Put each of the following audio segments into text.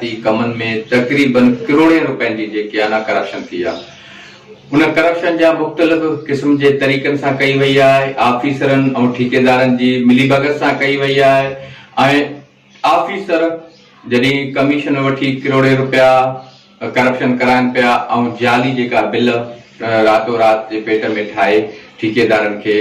ترقياتي ڪمن ۾ تقريبن ڪروڙين روپين جي جيڪي آ نه ڪرپشن ٿي آ ان ڪرپشن جا مختلف قسم جي طريقن سان ڪئي وئي آهي آفيسرن ۽ ٺيڪيدارن جي ملي ڀڳت سان ڪئي وئي آهي ۽ آفيسر جڏهن ڪميشن وٺي ڪروڙين روپيا ڪرپشن ڪرائن پيا ۽ جعلي جيڪا بل راتو رات جي پيٽ ۾ ٺاهي ٺيڪيدارن کي.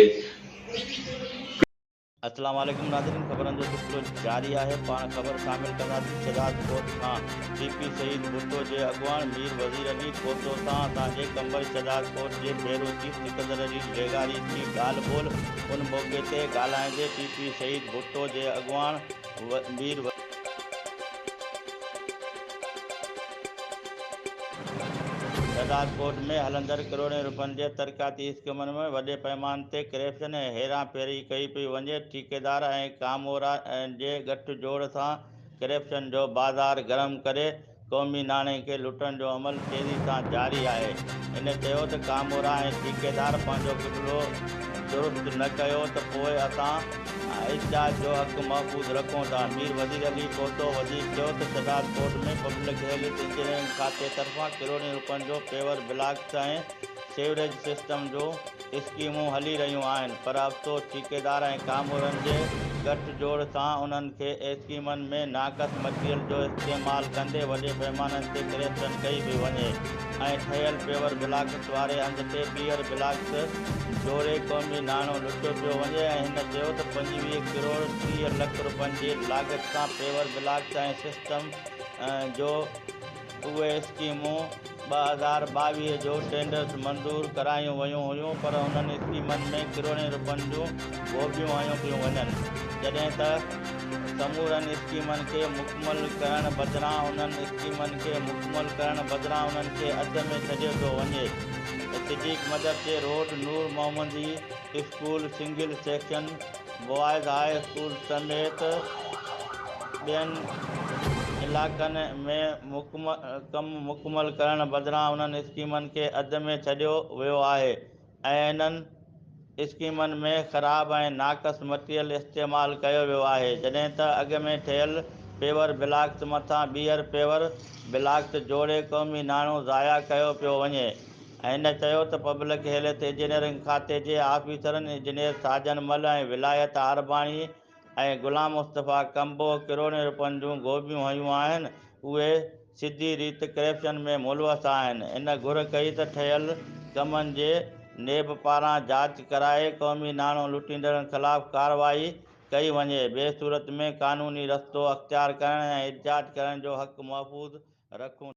السلام عليڪم ناظرين خبرن جو سلسلو جاري آهي پاڻ خبر شامل ڪنداسين شھداد ڪوٽ کان ڊي پي شھيد ڀٽو جي اڳواڻ مير وزير علي کوسو سان اسان جي قمبر شھداد ڪوٽ جي بيرو چيف سڪندر علي لغاري ٿي ڳالهه ٻولهه ان موقعي تي ڳالهائيندي پي پي شھيد ڀٽو جي اڳواڻ مير شهدادڪوٽ ۾ هلندڙ ڪروڙين روپين جي ترقياتي اسڪيمن ۾ وڏي پئماني تي ڪرپشن ۽ هيرا ڦيري ڪئي پئي وڃي، ٺيڪيدار ۽ ڪامورا جي ڳٺ جوڙ سان ڪرپشن جو بازار گرم ڪري قومي ناڻي کي لٽڻ جو عمل تيزي سان جاري آهي. هن چيو ته ڪامورا ۽ ٺيڪيدار پنهنجو قبلو درست نه ڪيو ته پوء اسان احتجاج جو حق محفوظ رکون ٿا. مير وزير علي کوسو وڌيڪ چيو ته شهدادڪوٽ ۾ پبلڪ هيلٿ انجنيئرنگ کاتي طرفان ڪروڙين روپين جو پيور بلاڪس ۽ سيوريج سسٽم جون اسڪيمون هلي رهيون آهن پر افسوس ٺيڪيدار ۽ ڪامورن جي ڳٺ جوڙ سان انهن کي اسڪيمن ۾ ناقص مٽيريل جو استعمال ڪندي وڏي پئمانن تي ڪرپشن ڪئي پئي وڃي ۽ ٺهيل پيور بلاڪس واري هنڌ تي ٻيهر بلاڪس جوڙي قومي ناڻو لٽيو پيو وڃي ۽ هن چيو ته 25 ڪروڙ 30 لک روپين جي لاڳت سان پيور بلاڪس ۽ سسٽم جو اهي اسڪيمون 2022 جو ٽينڊرز منظور ڪرايون ويون هيون پر انهن اسڪيمن ۾ ڪروڙين روپين جون گهوٻيون هنيون پيون وڃن جڏهن ته سمورن اسڪيمن کي مڪمل ڪرڻ بدران انهن اسڪيمن کي مڪمل ڪرڻ بدران انهن کي اڌ ۾ ڇڏيو پيو وڃي صديق مدرسي road Noor Muhammadi school single section boys high school سميت ٻين علائقن ۾ ڪم مڪمل ڪرڻ بدران انهن اسڪيمن کي اڌ ۾ ڇڏيو ويو آهي ۽ انهن اسڪيمن ۾ خراب ۽ ناقص مٽيريل استعمال ڪيو ويو آهي جڏهن ته اڳ ۾ ٺهيل پيور بلاڪس مٿان ٻيهر پيور بلاڪس جوڙي قومي ناڻو ضايع ڪيو پيو وڃي. هن چيو ته پبلڪ هيلٿ انجنيئرنگ کاتي جي آفيسرن انجنيئر ساجن مل ۽ ولايت عارباڻي ۽ غلام مصطفيٰ ڪمبوه ڪروڙين روپين جون گهوٻيون هنيون آهن اهي سڌي ريت ڪرپشن ۾ ملوث آهن هن گهر ڪئي ته ٺهيل ڪمن جي نيب پاران جاچ ڪرائي قومي ناڻو لٽيندڙن خلاف ڪارروائي ڪئي وڃي ٻي صورت ۾ قانوني رستو اختيار ڪرڻ ۽ احتجاج ڪرڻ جو حق محفوظ رکون.